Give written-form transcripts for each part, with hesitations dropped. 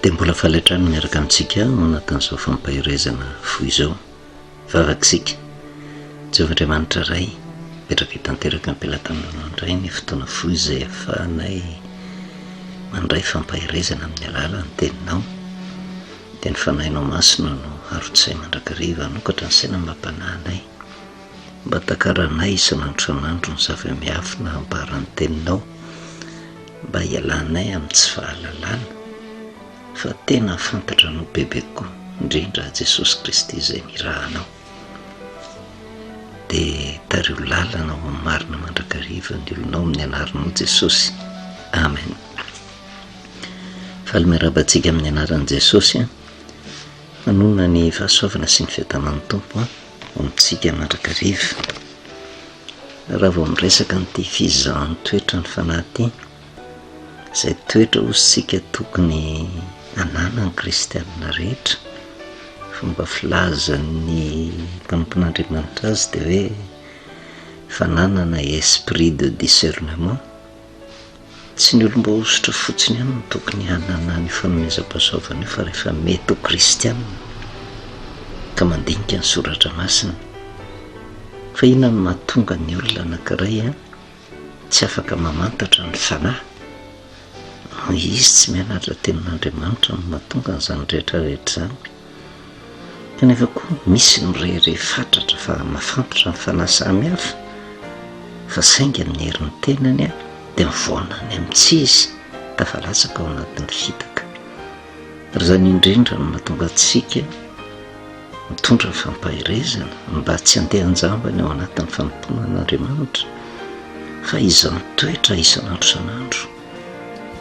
Dia mbola faly hatrany miaraka amintsika ao anatin'izao fampaherezana fo izao. Vavaka isika. Jehovah Andriamanitra Ray, mipetraka tanteraka am-pelatananao indray ny fotoana fohy izay ahafahanay mandray fampaherezana amin'ny alalan'ny Teninao. Dia ny Fanahinao Masina no harotsay mandrakariva hanokatra ny saina amam-panahy anay, mba takaranay isan'andro isan'andro ny zava-miafina ambaran'ny Teninao. Mba hialanay amin'ny tsy fahalalana fa tena fantatra anao bebe kokoa, indrindra Jesosy Kristy izay nirahanao. Dia tariho lalana ho amin'ny marina mandrakariva ny olonao amin'ny anaranao Jesosy. Amen. Faly miarahaba antsika amin'ny anaran'i Jesosy. Manonona ny fahasoavana sy ny fiadanan'ny Tompo ho amintsika mandrakariva. Raha vao miresaka an'ity fizahan-toetra ny fanahy ity, izay toetra hozy tsika tokony ananan'ny kristianina rehetra, fomba filazan'ny mpanompon'Andriamanitra azy dia hoe fananana esprit de discernement. Tsy ny olom-boahosotra fotsiny ihany no tokony hanana an'io fanomezam-pahasoavana io fa rehefa mety ho kristiana ka mandinika ny soratra masina. Fa inona no mahatonga ny olona anankiray tsy afaka mamantatra ny fanahy? Noho izy tsy mianatra tenin'Andriamanitra no mahatonga an'izany rehetra rehetra izany. Kanefa koa misy ny mirehareha fatratra fa mahafantatra ny fanahy samy hafa, fa saingy amin'ny herin'ny tenany dia mivaona any amin'ny tsy izy, tafalatsaka ao anatin'ny fitaka. Ary izany indrindra no mahatonga antsika mitondra ny fampaherezana mba tsy handeha an-jambany ao anatin'ny fanompoana an'Andriamanitra, fa izany toetra isan'andro isan'andro.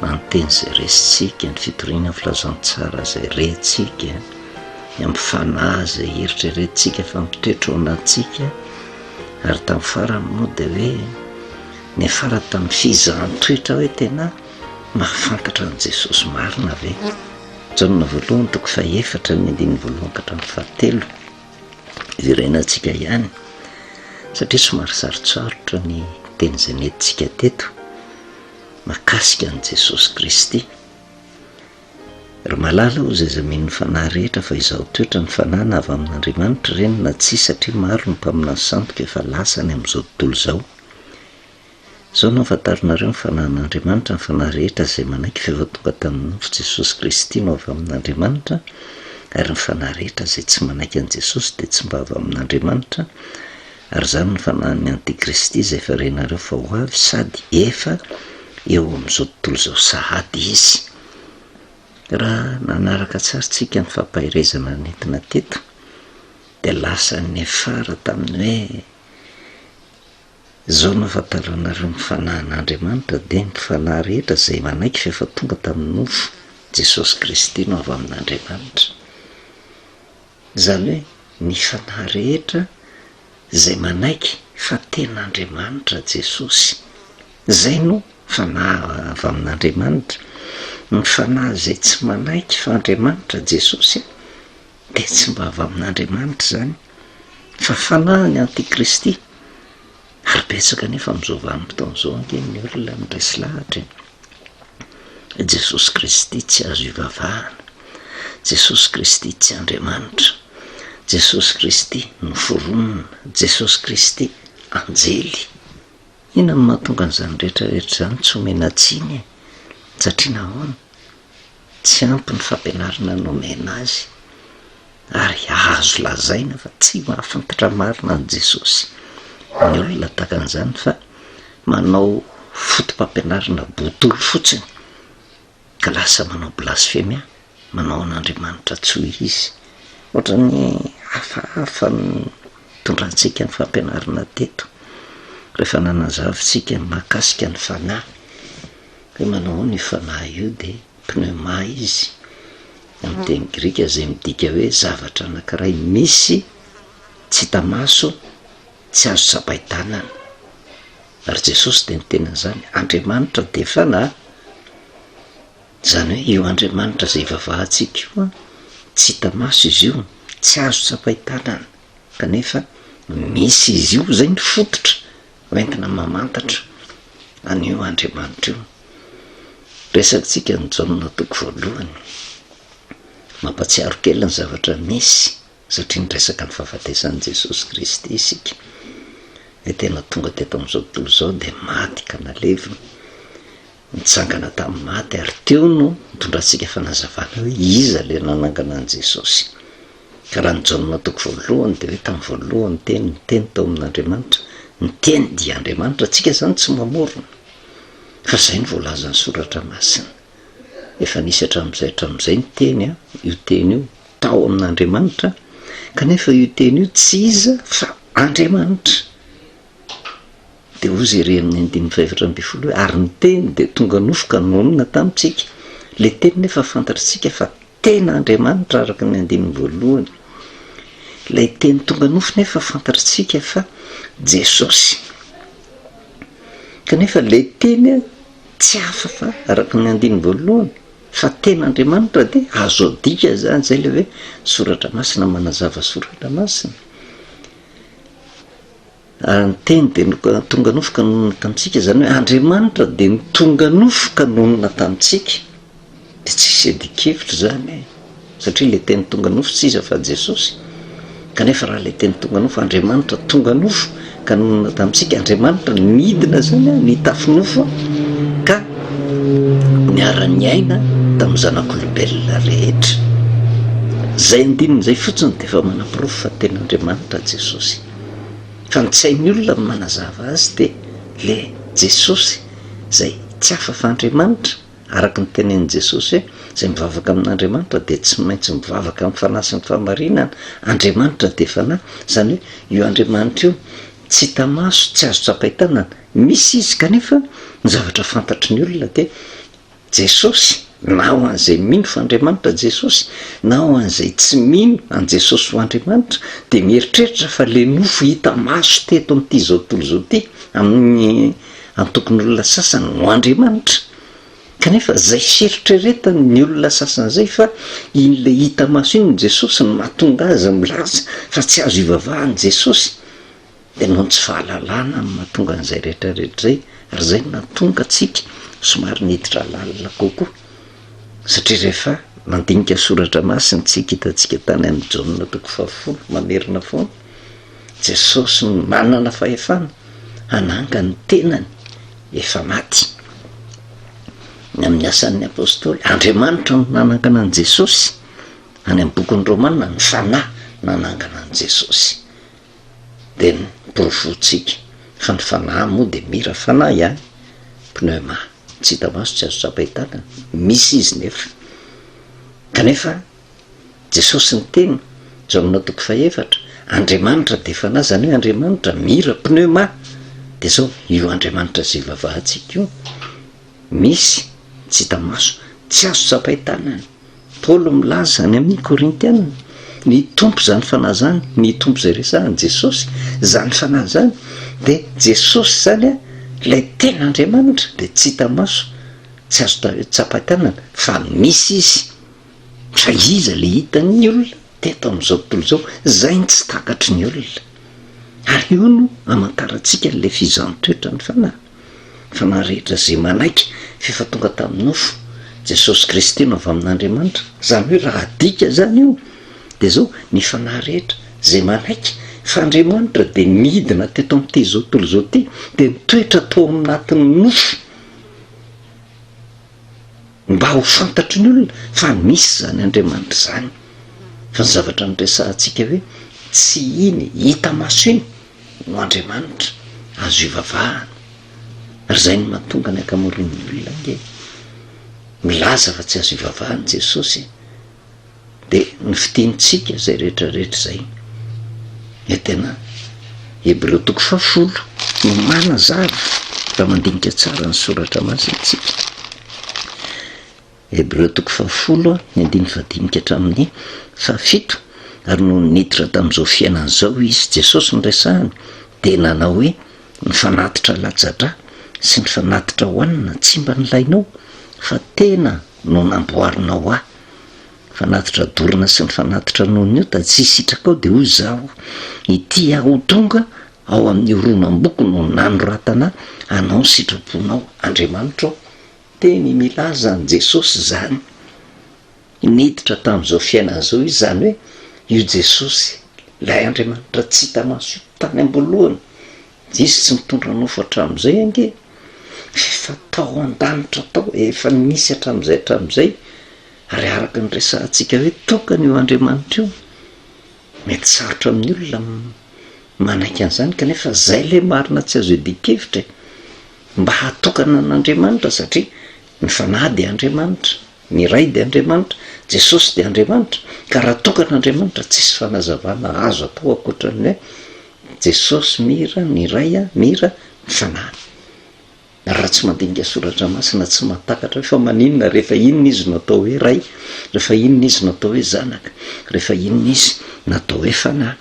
Na ny teny izay resintsika, ny fitoriana ny filazantsara izay rentsika, ny amin'ny fanahy izay eritreretintsika fa mitoetra ao anatintsika, ary tamin'ny farany moa dia hoe niafara tamin'ny fizahan-toetra hoe tena mahafantatra an'i Jesosy marina ve? Jaona voalohany toko fahefatra ny andininy voalohany ka hatramin'ny fahatelo. Iverenantsika ihany satria somary sarotsarotra ny teny izay nentintsika teto mahakasika an'i Jesosy Kristy. Ry malala hozy aza mino ny fanahy rehetra fa izaho toetra ny fanahy na avy amin'Andriamanitra ireny na tsia satria maro ny mpaminany sandoka efa lasa any amin'izao tontolo izao. Izao no ahafantarinareo ny fanahin'Andriamanitra, ny fanahy rehetra izay manaiky fa efa tonga tamin'ny nofo Jesosy Kristy no avy amin'Andriamanitra, ary ny fanahy rehetra izay tsy manaiky an'i Jesosy dia tsy mba avy amin'Andriamanitra, ary izany no fanahin'ny antikristy izay efa renareo fa ho avy sady efa eo amin'izao tontolo izao sahady izy. Raha nanaraka tsara isika ny fampaherezana nentina teto dia lasa niafara tamin'ny hoe Izao no ahafantaranareo ny Fanahin'Andriamanitra, dia ny fanahy rehetra izay manaiky fa efa tonga tamin'ny nofo, Jesosy Kristy no avy amin'Andriamanitra. Izany hoe ny fanahy rehetra izay manaiky fa tena Andriamanitra Jesosy, izay no fanahy avy amin'Andriamanitra. Ny fanahy izay tsy manaiky fa Andriamanitra Jesosy dia tsy mba avy amin'Andriamanitra izany fa fanahin'ny antikristy ary betsaka anefa amin'izao vanim-potoana izao ange ny olona miresy lahatra e. Jesosy Kristy tsy azo ivavahana, Jesosy Kristy tsy Andriamanitra, Jesosy Kristy noforonina, Jesosy Kristy anjely. Inona no mahatonga an'izany rehetra rehetra izany tsy omena tsiny e? Satria nahoana? Tsy ampy ny fampianarana nomena azy ary azo lazaina fa tsy mahafantatra marina an'i Jesosy ny olona tahaka an'izany fa manao foto-pampianarana botolo fotsiny ka lasa manao blasfemia, manao an'Andriamanitra tsy ho izy. Ohatran'ny hafahafa ny nitondrantsika ny fampianarana teto rehefa nanazava isika ny mahakasika ny fanahy. Hoe manao ahoana io fanahy io dia pneuma izy amin'ny teny grika izay midika hoe zavatra anankiray misy tsy hita maso, tsy azo tsapain-tanana. Ary Jesosy dia niteny an'izany, Andriamanitra dia fanahy. Izany hoe io Andriamanitra izay ivavahantsika io an, tsy hita maso izy io, tsy azo tsapain-tanana, kanefa misy izy io izay ny fototra Hoentina mamantatra an'io Andriamanitra io. Resakintsika ny Jaona toko voalohany. Mampatsiaro kely ny zavatra nisy satria niresaka ny fahafatesan'i Jesosy Kristy isika. Hoe tena tonga teto amin'izao tontolo izao dia maty ka nalevina, nitsangana tamin'ny maty ary teo no nitondrantsika fanazavana hoe iza ilay nanangana an'i Jesosy. Ka raha ny Jaona toko voalohany dia hoe tamin'ny voalohany ny teny, ny teny tao amin'Andriamanitra, ny teny dia Andriamanitra, tsika izany tsy mamorona fa izay no voalazan'ny soratra masina. Efa nisy hatramin'izay hatramin'izay ny teny an, io teny io tao amin'Andriamanitra, kanefa io teny io tsy iza fa Andriamanitra. Dia hozy ery amin'ny andininy fahefatra ambin'ny folo hoe ary ny teny dia tonga nofo ka nonina tamintsika. Ilay teny nefa fantatritsika fa Tena Andriamanitra araka ny andininy voalohany. Ilay teny tonga nofo nefa fantatritsika fa Jesosy. Kanefa ilay teny tsy hafa fa araka ny andininy voalohany fa tena Andriamanitra dia azo adika izany, izay ilay hoe soratra masina manazava soratra masina. Ary ny Teny dia tonga nofo ka nonina tamintsika, izany hoe Andriamanitra dia ny tonga nofo ka nonina tamintsika. Dia tsisy adin-kevitra izany e! Satria ilay Teny tonga nofo tsy iza fa Jesosy. Kanefa raha ilay Teny tonga nofo, Andriamanitra tonga nofo ka nonina tamintsika, Andriamanitra nidina izany an, nitafy nofo ka niara-niaina tamin'ny zanak'olombelona rehetra. Izay andininy izay fotsiny dia efa manaporofo fa tena Andriamanitra Jesosy. Fa ny tsy hain'ny olona ny manazava azy dia le Jesosy izay tsy hafa fa Andriamanitra, araka ny tenenin'i Jesosy hoe izay mivavaka amin'Andriamanitra dia tsy maintsy mivavaka amin'ny fanahy sy ny fahamarinana, Andriamanitra dia fanahy, izany hoe io Andriamanitra io tsy hita maso, tsy azo tsapain-tanana, misy izy kanefa ny zavatra fantatry ny olona dia Jesosy, na ho an'izay mino fa Andriamanitra Jesosy, na ho an'izay tsy mino an'i Jesosy ho Andriamanitra, dia mieritreritra fa le nofo hita maso teto amin'ity izao tontolo izao ity, amin'ny antokon'olona sasany no Andriamanitra. Kanefa izay fieritreretan'ny olona sasany izay fa iny le hita maso iny Jesosy no mahatonga azy milaza fa tsy azo ivavahana Jesosy. Dia noho ny tsy fahalalana no mahatonga an'izay rehetra rehetra izay, ary izay no nahatonga antsika somary niditra lalina kokoa, satria rehefa nandinika soratra masina isika, hitantsika tany amin'ny Jaona toko fahafolo, mamerina foana, Jesosy no manana fahefana hananga ny tenany efa maty. Ny amin'ny asan'ny apostoly, Andriamanitra no nanangana an'i Jesosy, any amin'ny bokin'ny Romana, ny Fanahy nanangana an'i Jesosy. Dia ny porofontsika fa ny fanahy moa dia mira fanahy ihany, pneuma, tsy hita maso tsy azo tsapain-tanana, misy izy nefa. Kanefa Jesosy niteny, Jaona toko fahefatra, Andriamanitra dia fanahy, izany hoe Andriamanitra mira pneuma, dia izao, io Andriamanitra izay ivavahantsika io, misy, tsy hita maso, tsy azo tsapain-tanana. Paoly milaza any amin'ny Korintiana, ny Tompo izany Fanahy izany, ny Tompo izay resahany, Jesosy, izany Fanahy izany, dia Jesosy izany an, ilay tena Andriamanitra, dia tsy hita maso, tsy azo tsapain-tanana, fa misy Izy. Fa iza ilay hitan'ny olona teto amin'izao tontolo izao, izay no tsy takatry ny olona. Ary io no amantarantsika an'ilay fizahan-toetra ny Fanahy. Fanahy rehetra izay manaiky f'efa tonga tamin'ny nofo, Jesosy Kristy no avy amin'Andriamanitra. Izany hoe raha adika izany io, dia izao, ny fanahy rehetra izay manaiky fa Andriamanitra dia nidina teto amin'ity izao tontolo izao ity, dia nitoetra tao aminatin'ny nofo, mba ho fantatry ny olona fa misy izany Andriamanitra izany. Fa ny zavatra noresahantsika hoe tsy iny hita maso iny no Andriamanitra azo ivavahana. Ary izay no mahatonga ny ankamaroan'ny olona ange milaza fa tsy azo ivavahana Jesosy. Dia ny fitenintsika izay rehetra rehetra izay dia tena Hebreo toko fahafolo no manazava raha mandinika tsara ny soratra masina isika. Hebreo toko fahafolo, ny andininy fahadimy ka hatramin'ny fahafito, Ary nony niditra tamin'izao fiainana izao Izy, Jesosy no resahany, dia nanao hoe, Ny fanatitra latsa-drà sy ny fanatitra hohanina tsy mba nilainao, fa tena no namboarinao Ahy. Fanatitra dorana sy ny fanatitra noho ny ota tsy sitrakao, dia hoy Izaho, Ity Aho ho tonga ao amin'ny horonam-boky no nanoratana hanao ny sitraponao, Andriamanitro ô. Teny milaza an'i Jesosy izany. Niditra tamin'izao fiainana izao izy, izany hoe io Jesosy, ilay Andriamanitra tsy hita maso io, tany am-boalohany. Izy tsy nitondra nofo hatramin'izay ange, fa efa tao an-danitra tao, efa nisy hatramin'izay hatramin'izay, ary araka ny resahantsika hoe tokana io Andriamanitra io. Mety sarotra amin'ny olona manaiky an'izany kanefa izay ilay marina tsy azo iadian-kevitra e! Mba hatokana an'Andriamanitra satria ny Fanahy dia Andriamanitra, ny Ray dia Andriamanitra, Jesosy dia Andriamanitra, ka raha tokana Andriamanitra tsisy fanazavana azo atao ankoatran'ny hoe Jesosy mira, ny Ray mira, ny Fanahy. Raha tsy mandinika soratra masina tsy mahatakatra hoe fa maninona rehefa inona izy no atao hoe Ray, rehefa inona izy no atao hoe Zanaka, rehefa inona izy no atao hoe Fanahy.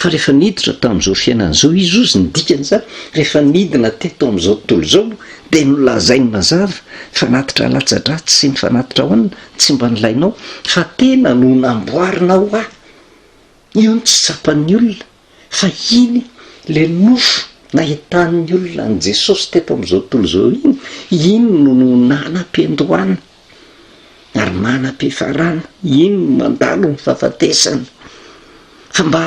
Fa rehefa niditra tamin'izao fiainana izao izy ozy ny dikan'izany rehefa nidina teto amin'izao tontolo izao dia nolazainy mazava fanatitra latsa-dratsy sy ny fanatitra hohanina tsy mba nilainao fa tena no namboarinao ahy. Io no tsy tsapan'ny olona fa iny le nofo nahitan'ny olona an'i Jesosy teto amin'izao tontolo izao iny, iny no no nanam-piandohana ary manam-piafarana, iny no mandalo ny fahafatesana fa mba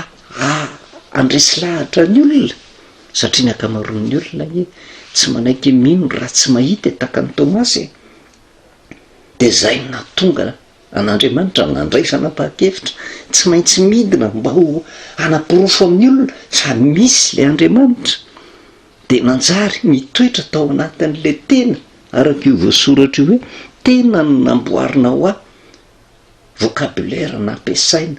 handresy lahatra ny olona satria ny ankamaroan'ny olona anie tsy manaiky mino raha tsy mahita e, tahaka an'i Tomasy e, dia izay no nahatonga an'Andriamanitra nandray fanapahan-kevitra, tsy maintsy midina mba ho hanaporofo amin'ny olona fa misy ilay Andriamanitra, dia nanjary nitoetra tao anatin'ilay tena, araka io voasoratra io hoe, tena no namboarina ho ahy, vocabulaire nampiasaina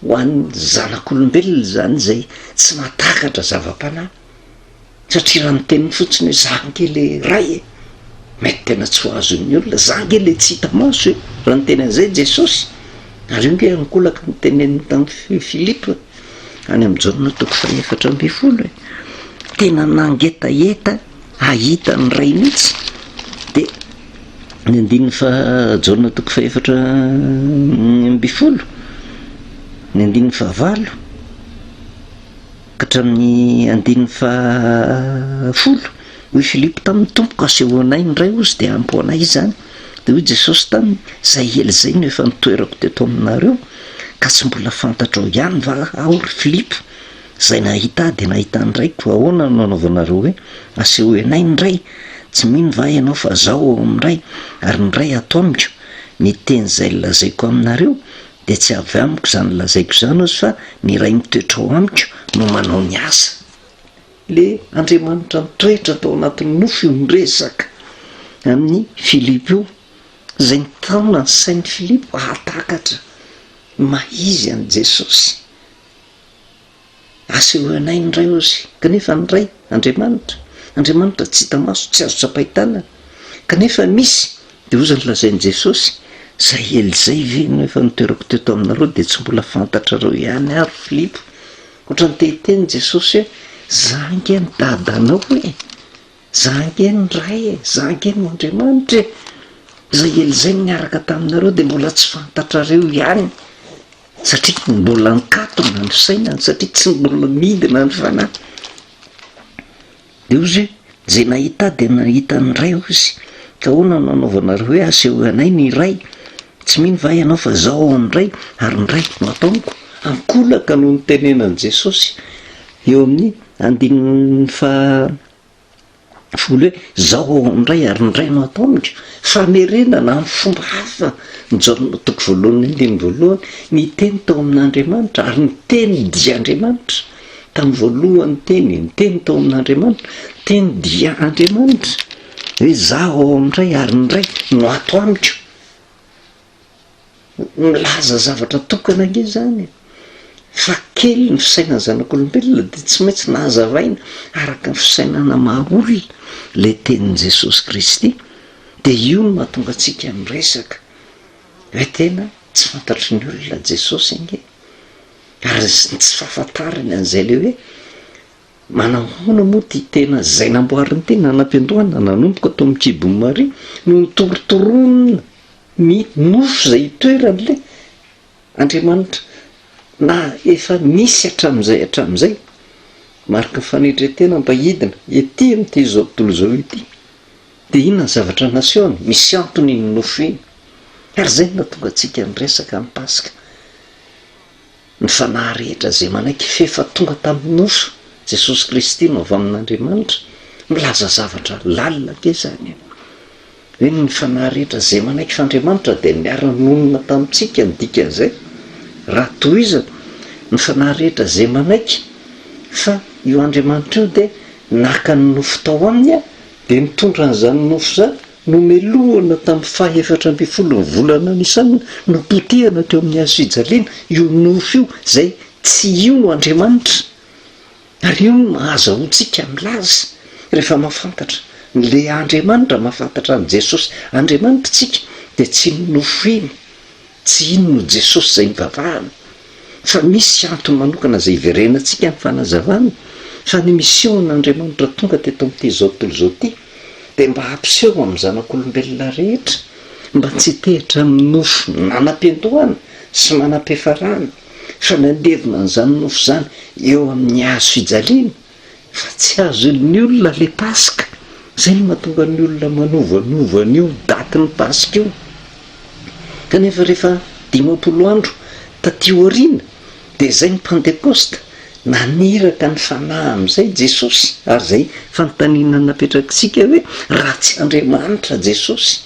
ho an'ny zanak'olombelona izany izay tsy mahatakatra zava-panahy. Satria raha miteny fotsiny hoe za ange le Ray e, mety tena tsy ho azon'ny olona, za ange le tsy hita maso e, raha niteny an'izay Jesosy, ary io ange ankolaka noteneniny tamin'i Filipo e, any amin'i Jaona toko faha-14 e, tena nangetaheta hahita ny Ray mihitsy, dia ny andininy faha Jaona toko faha-14, ny andininy fahavalo, Ka hatramin'ny andininy fahafolo, hoy Filipo taminy, Tompoko, asehoanay ny Ray, hozy, dia ampy ho anay izany. Dia hoy Jesosy taminy, Izay ela izay no efa nitoerako teto aminareo, ka tsy mbola fantatrao ihany va Aho, ry Filipo? Izay nahita Ahy dia nahita ny Raiko, ahoana no anaovanareo hoe, Asehoy anay ny Ray? Tsy mino va ianao fa Izaho ao amin'ny Ray, ary ny Ray ato amiko? Ny teny izay lazaiko aminareo Dia tsy avy amiko izany lazaiko izany hozy fa ny Ray mitoetra ao amiko no manao ny asa. Le Andriamanitra nitoetra tao anatin'ny nofo io miresaka amin'i Filipo io, izay nitaona ny sain'i Filipo hahatakatra ny maha izy an'i Jesosy. Asehoy anay ny Ray hozy, kanefa ny Ray, Andriamanitra, Andriamanitra tsy hita maso, tsy azo tsapain-tanana, kanefa misy, dia hozy ny lazain'i Jesosy, Izay ela izay ve no efa nitoerako teto aminareo dia tsy mbola fantatrareo ihany aho ry Filipo? Ohatran'ny te hiteny Jesosy hoe, Za ange ny dadanao e! Za ange ny Ray e! Za ange no Andriamanitra e! Izay ela izay no niaraka taminareo dia mbola tsy fantatrareo ihany. Satria mbola nikatona ny fisainany, satria tsy mbola midina ny fanahy. Dia hozy hoe, izay nahita ahy dia nahita ny Ray hozy. Ka ahoana no anaovanareo hoe asehoy anay ny Ray? Tsy mino va ianao fa izaho ao amin'ny Ray ary ny Ray no ato amiko? Ankolaka no nitenenan'i Jesosy eo amin'ny andininy faha Vola hoe, Izaho ao amin'ny Ray ary ny Ray no ato amiko. Famerenana amin'ny fomba hafa ny Jaona toko voalohany andininy voalohany, ny Teny tao amin'Andriamanitra ary ny Teny dia Andriamanitra. Tamin'ny voalohany ny Teny, ny Teny tao amin'Andriamanitra, ny Teny dia Andriamanitra. Hoe izaho ao amin'ny Ray ary ny Ray no ato amiko. Milaza zavatra tokana ange izany e! Fa kely ny fisainan'ny zanak'olombelona dia tsy maintsy nazavaina araka ny fisainana maha olona ilay tenin'i Jesosy Kristy. Dia io no mahatonga antsika miresaka hoe tena tsy fantatry ny olona Jesosy ange. Ary ny tsy fahafantarany an'izay ilay hoe Manahoana moa ity tena izay namboariny ity nanam-piandohana nanomboka tao amin'ny kibon'i Maria no nitorontoronina ny nofo izay itoeran'ilay Andriamanitra na efa nisy hatramin'izay hatramin'izay? Mariky ny fanetren-tena mba hidina ety amin'ity izao tontolo izao ity. Dia inona ny zavatra nasehony? Misy antony iny nofo iny. Ary izay no nahatonga antsika niresaka ny Paska. Ny fanahy rehetra izay manaiky f'efa tonga tamin'ny nofo Jesosy Kristy no avy amin'Andriamanitra, milaza zavatra lalina ange izany e! Hoe ny fanahy rehetra izay manaiky f'Andriamanitra dia niara-nonina tamintsika ny dikan'izay. Raha tohizana, ny fanahy rehetra izay manaiky fa io Andriamanitra io dia naka ny nofo tao aminy dia nitondra an'izany nofo izany, nomelohana tamin'ny faha-14 ny volana Nisana, nopotehana teo amin'ny hazo fijaliana io nofo io izay tsy io no Andriamanitra. Ary io no ahazahoantsika milaza, rehefa mahafantatra an'ilay Andriamanitra, mahafantatra an'i Jesosy Andriamanitra isika, dia tsy ny nofo iny, tsy iny no Jesosy izay nivavahana, fa misy antony manokana izay iverenantsika ny fanazavana, fa ny mission-n'Andriamanitra tonga teto amin'ity izao tontolo izao ity, dia mba hampiseho amin'ny zanak'olombelona rehetra, mba tsy hitehitra amin'ny nofo nanam-piandohana sy manam-piafarana, fa nandevona an'izany nofo izany eo amin'ny hazo fijaliana, fa tsy azon'ny olona ilay Paska, izay no mahatonga ny olona manovanova an'io datin'ny Paska io, kanefa rehefa 50 andro taty aoriana dia izay ny Pantekosta, naniraka ny Fanahy amin'izay Jesosy, ary izay fanontaniana napetrakitsika hoe raha tsy Andriamanitra Jesosy,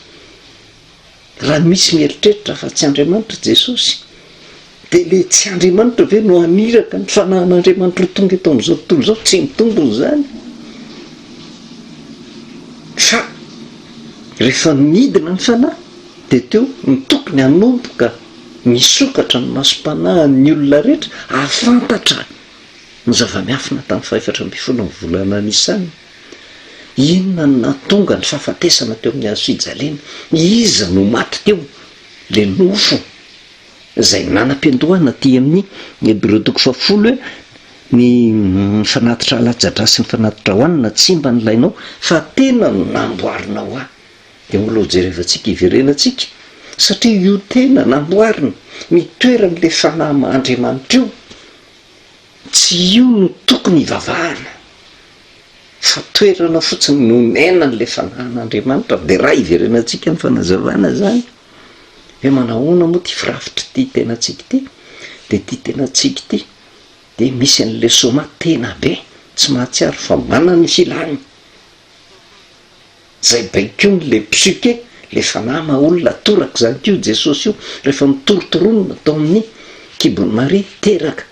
Raha misy mieritreritra fa tsy Andriamanitra Jesosy, dia ilay tsy Andriamanitra ve no haniraka ny fanahin'Andriamanitra ho tonga eto amin'izao tontolo izao? Tsy mitombina izany. Fa rehefa nidina ny fanahy, dia teo no tokony hanomboka misokatra ny masom-panahin'ny olona rehetra hahafantatra ny zava-miafina tamin'ny fahefatra ambin'ny folo ny volana Nisana. Inona no nahatonga ny fahafatesana teo amin'ny hazo fijaliana? Iza no maty teo? Ilay nofo izay nanam-piandohana aty amin'ny Hebreo toko fahafolo hoe ny fanatitra alatsa-drà sy ny fanatitra hohanina tsy mba nilainao fa tena no namboarinao ahy. Dia mbola ho jerevantsika hiverenantsika satria io tena namboarina nitoeran'ilay fanahy maha Andriamanitra io Tsy io no tokony hivavahana fa toerana fotsiny nonenan'ilay fanahin'Andriamanitra dia raha hiverenantsika ny fanazavana izany hoe manahoana moa ity firafitr'ity tenantsika ity dia ity tenantsika ity dia misy an'ilay soma tena be tsy mahatsiaro fa manana ny filany Zay baikoiny le psyche, le fanahy maha olona, toraka izany koa io Jesosy io rehefa notorotoronina tao amin'ny kibon'i Maria, teraka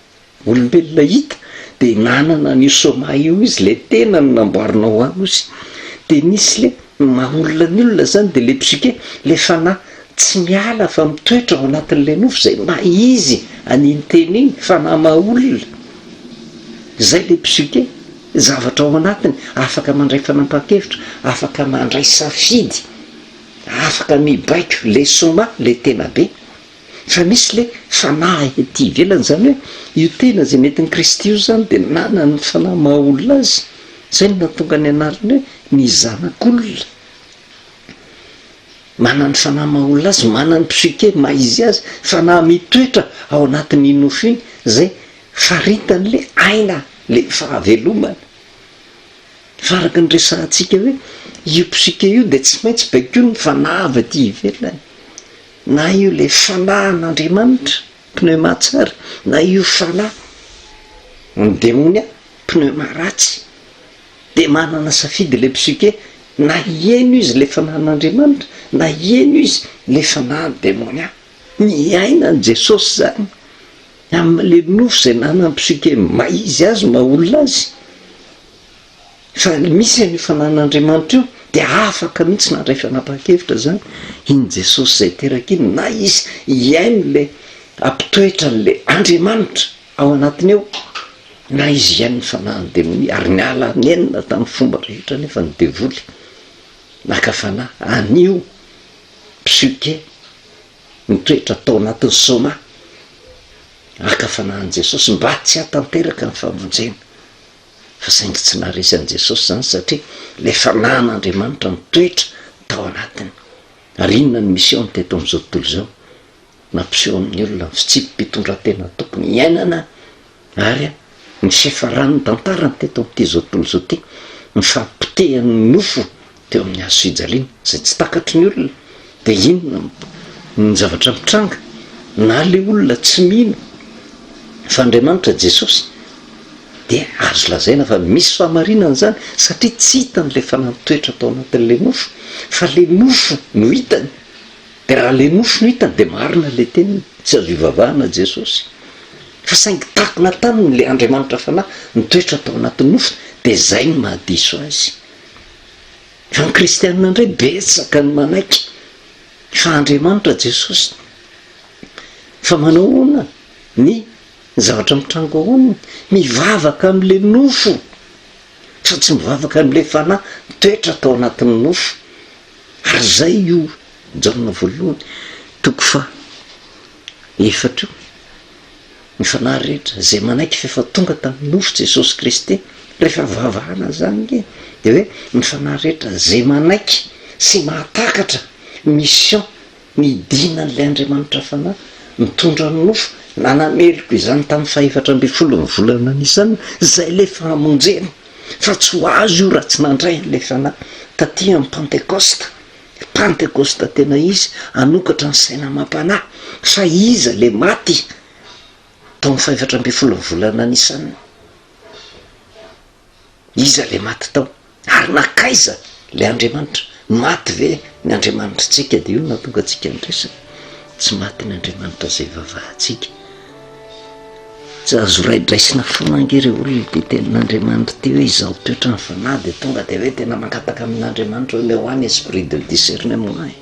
olombelona hita dia nanana an'io soma io izy, le tenany namboarina ho ahy ozy, dia nisy le maha olona ny olona zany dia le psyche, le fanahy tsy miala fa mitoetra ao anatin'le nofo zay maha izy an'iny tena iny, fanahy maha olona, zay le psyche. Zavatra ao anatiny, afaka mandray fanapahan-kevitra, afaka mandray safidy, afaka mibaiko le soma, le tena be. Fa misy le fanahy ety ivelany, izany hoe io tena izay nentin'i Kristy io izany dia nanana ny fanahy maha olona azy, izay no nahatonga ny anarany hoe ny Zanak'olona. Manana ny fanahy maha olona azy, manana ny psyche maha izy azy, fanahy mitoetra ao anatin'iny nofo iny, izay Faritany le aina, le fahavelomana. Fa araka ny resahantsika hoe io psyche io dia tsy maintsy baikoin'ny fanahy avy aty ivelany. Na io le fanahin'Andriamanitra, pneuma tsara, na io fanahy ny demonia, pneuma ratsy. Dia manana safidy le psyche, na hihaino izy le fanahin'Andriamanitra, na hihaino izy le fanahin'ny demonia. Niaina an'i Jesosy izany. Amin'ilay nofo izay nanan'ny psyche maha izy azy, maha olona azy, fa misy an'io fananan'Andriamanitra io, dia afaka mihitsy nandray fanapahan-kevitra izany iny Jesosy izay teraka iny, na izy hihaino ilay hampitoetra an'ilay Andriamanitra ao anatiny ao, na izy hihaino ny fanahin'ny demonia, ary niala nenina tamin'ny fomba rehetra anefa ny devoly naka fanahy an'io psyche. Nitoetra tao anatin'ny soma haka fanahy an'i Jesosy mba tsy hahatanteraka ny famonjena. Fa saingy tsy naharesy an'i Jesosy izany satria ilay fanahin'Andriamanitra nitoetra tao anatiny. Ary inona ny mission-ny teto amin'izao tontolo izao? Nampiseho amin'ny olona ny fitsipi-pitondran-tena tokony hiainana Ary ny fiafaran'ny tantarany teto amin'ity izao tontolo izao ity, ny fahapotehan'ny nofo teo amin'ny hazo fijaliana, izay tsy takatry ny olona, dia inona no. Ny zavatra mitranga, na le olona tsy mino fa Andriamanitra Jesosy dia azo lazaina fa misy fahamarinana izany satria tsy hitany le fanahy mitoetra tao anatin'le nofo fa le nofo no hitany, dia raha le nofo no hitany dia marina le teniny, tsy azo ivavahana Jesosy fa saingy takona taminy le Andriamanitra fanahy nitoetra tao anatin'ny nofo dia zay no mahadiso azy. Fa ny kristianina indray betsaka ny manaiky fa Andriamanitra Jesosy. Fa manao ahoana ny zavatra mitranga ao aminy? Mivavaka amin'ilay nofo fa tsy mivavaka amin'ilay fanahy mitoetra tao anatin'ny nofo. Ary izay io Jaona voalohany toko faha efatra io. Ny fanahy rehetra izay manaiky fa efa tonga tamin'ny nofo Jesosy Kristy, rehefa vavahana izany nge dia hoe ny fanahy rehetra izay manaiky sy mahatakatra mission nidinan'ilay Andriamanitra Fanahy mitondra ny nofo, nanameloka izany tamin'ny fahefatra ambin'ny ny volana Nisana, izay ilay famonjena, fa tsy ho azo io raha tsy nandray an'ilay Fanahy taty amin'ny Pantekosta. Pantekosta tena izy hanokatra ny saina amam-panahy fa iza le maty tao amin'ny fahefatra ambin'ny folo ny volana Nisana? Iza le maty tao? Ary nankaiza le Andriamanitra? Maty ve ny Andriamanitritsika? Dia io no nahatonga antsika niresaka. Tsy maty ny Andriamanitra izay ivavahantsika. Tsy azo raidraisina foana ange re olona ity tenin'Andriamanitra ity hoe izaho toetra ny fanahy dia tonga dia hoe tena mangataka amin'Andriamanitra hoe omeo ahy ny esprit de discernement e.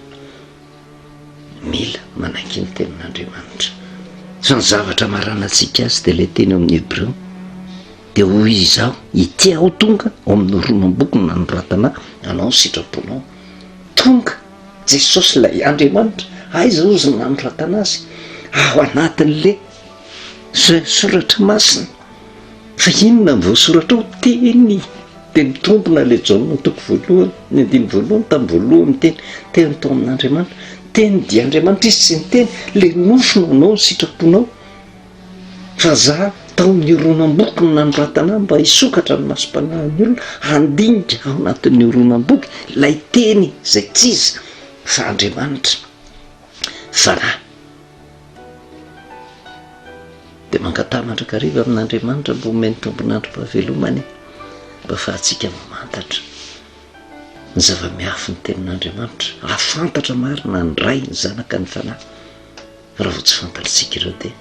Mila manaiky ny tenin'Andriamanitra. Fa ny zavatra amaranantsika azy dia ilay teny ao amin'ny Hebreo dia hoy izaho, ity aho tonga ao amin'ny horonam-boky no nanoratana anao ny sitraponao. Tonga Jesosy ilay Andriamanitra, aiza ozy no nanoratana azy? Ao anatin'le soratra masina. Fa inona no voasoratra ao? Teny. Dia mitombina ilay Jaona toko voalohany, ny andininy voalohany, tamin'ny voalohany ny teny, teny tao amin'Andriamanitra. Teny dia Andriamanitra izy tsy niteny, ilay nofo no hanao ny sitraponao. Fa za tao amin'ny horonam-boky no nanoratana ahy mba hisokatra ny masom-panahin'ny olona handinika ao anatin'ny horonam-boky ilay teny izay tsy iza fa Andriamanitra Fanahy. Dia mangataha mandrakariva amin'Andriamanitra mba homeny tombon'androm-pahavelomana e, mba ahafahantsika mamantatra ny zava-miafin'ny tenin'Andriamanitra, hahafantatra marina ny Ray, ny Zanaka, ny Fanahy. Raha vao tsy fantatritsika ireo dia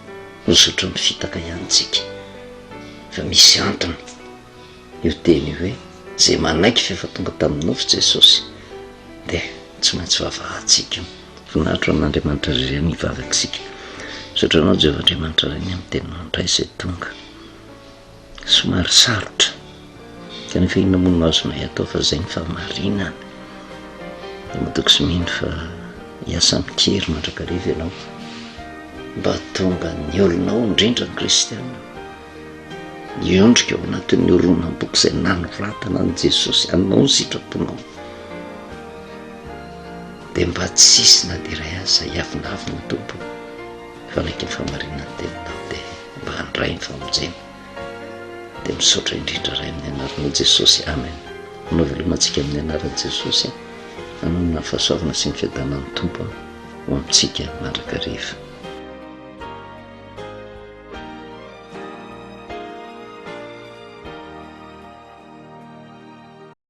ho zotry ny fitaka ihany tsika. Fa misy antony io teny io hoe izay manaiky fa efa tonga tamin'ny nofo Jesosy dia tsy maintsy vavahantsika io. Voninahitra ho an'Andriamanitra irery ihany hivavaka isika. Misaotra anao Jehovah Andriamanitra Ray ny amin'ny teninao indray izay tonga. Somary sarotra, kanefa inona moa no azonay atao fa izay ny fahamarinana. Dia matoky sy mino fa hiasa amin-kery mandrakariva ianao mba hahatonga ny olonao, indrindra ny kristiana, hiondrika ao anatin'ny horonam-boky izay nanoratana an'i Jesosy hanao ny sitraponao. Dia mba tsy hisy na dia iray aza hiavonavona Tompo fa hanaiky ny fahamarinan'ny teninao dia mba handray ny famonjena. Dia misaotra indrindra Ray amin'ny anaranao Jesosy. Amen. Manao veloma antsika amin'ny anaran'i Jesosy. Hanonona ny fahasoavana sy ny fiadanan'ny Tompo ho amintsika mandrakariva.